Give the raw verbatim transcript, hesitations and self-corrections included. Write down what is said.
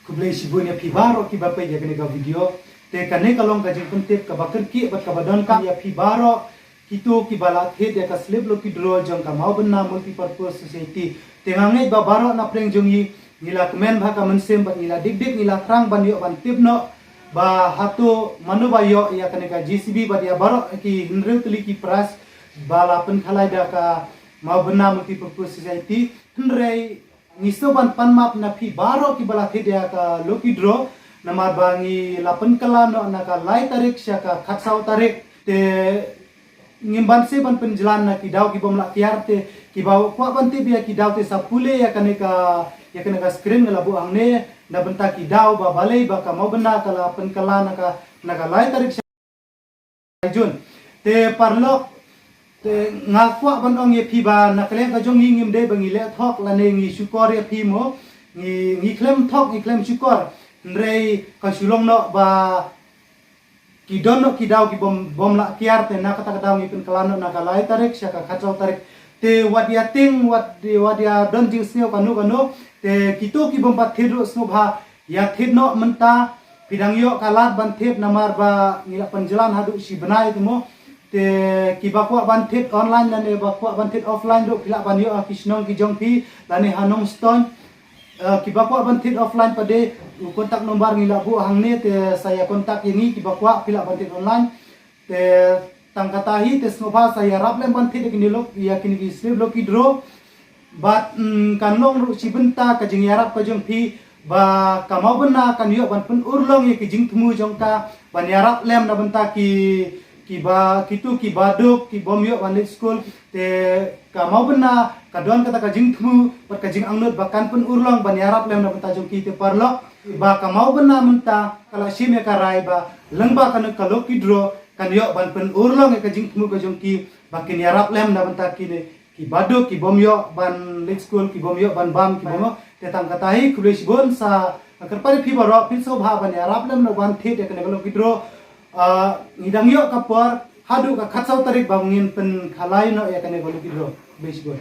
Khublei shibun ïa phi baroh kiba peit ïa kane ka video. Te kane ka long ka jingpyntip kaba kyrkieh bad kaba donkam ïa phi baroh kito kiba la thied ïa ka slip lucky draw jong ka Mawbynna Multipurpose Society. Te nga ngeit ba baroh na pdeng jong ngi ngi la kmen bha ka mynsiem bad ngi la dik dik ngi la thrang ban ïoh ban tip noh ba hato mano ba ïoh ïa kane ka J C B bad ïa baroh ki hynriew tylli ki prize ba la pynkhalai da ka Mawbynna Multipurpose Society. Hynrei ngi sngewbha ban pan map na phi baroh kiba la thied ïa ka lucky draw namar ba ngi la pynkylla noh na ka lai tarik sha ka khatsaw tarik. Te ngim banse ban pynjlan na ki daw ki bym lah kiar te kiba kwah ban tip ïa ki daw te sa pule ïa kane ka ïa kane ka screen nga la buh hangne na bynta ki daw ba balei ba ka Mawbynna ka la pynkylla na ka na ka lai tarik sha June. Te parlok te nga kwah ban ong ïa phi ba na ka liang ka jong ngi ngim dei ba ngi leh thok lane ngi shukor ïa phi mo ngi ngi khlem thok ngi khlem shukor hynrei ka shu long noh ba ki don noh ki daw ki bym bym lah kiar te na kata ka daw ngi pynkylla noh na ka lai tarik sha ka khatsaw tarik. Te wat ïa ting wat wat ïa don jingsngew kano kano te kito ki bym pat thied ruh sngewbha ïa thied noh mynta. Phi dang ïoh ka lad ban thied namar ba ngi la pynjlan haduh shi bnai te mo. Te kiba kwah ban thied online lane ba kwah ban thied offline ruh phi lah ban ïoh ha ki shnong ki jong phi lane ha Nongstoiñ. Eh, kiba kwah ban thied offline pat de u contact number ngi la buh hangne te sa ïa contact ïa ngi kiba kwah phi lah ban thied online. Te tang kata hi te sngewbha sa ïarap lem ban thied ïa kine lok ïa kine ki slip lucky draw. Bad mm, kan long ruh shi bynta ka jingïarap ka jong phi ba ka Mawbynna kan ïoh ban pynurlong ïa ki jingthmu jong ka ban ïarap lem na bynta ki kiba kitu kiba duk ki bym ïoh ban leit skul te ka Mawbynna ka don kata ka jingthmu bad ka jingangnud ba kan pynurlong ban ïarap lem na bynta jong ki te parlok ba ka Mawbynna mynta ka la shim ïa ka rai ba lyngba kane ka lucky draw kan ïoh ban pynurlong ïa ka jingthmu ka jong ki ba kin ïarap lem na bynta kine kiba duk ki bym ïoh ban leit skul ki bym ïoh ban bam ki bym ïoh te tang kata hi khublei shibun sa kyrpad ïa phi baroh phin sngewbha ban ïarap lem noh ban thied ïa kane ka lucky draw. Ah, ngi dang ïoh ka por haduh ka khatsaw tarik ba ngin pynkhalai noh ïa kane ka lucky draw. Khublei shibun.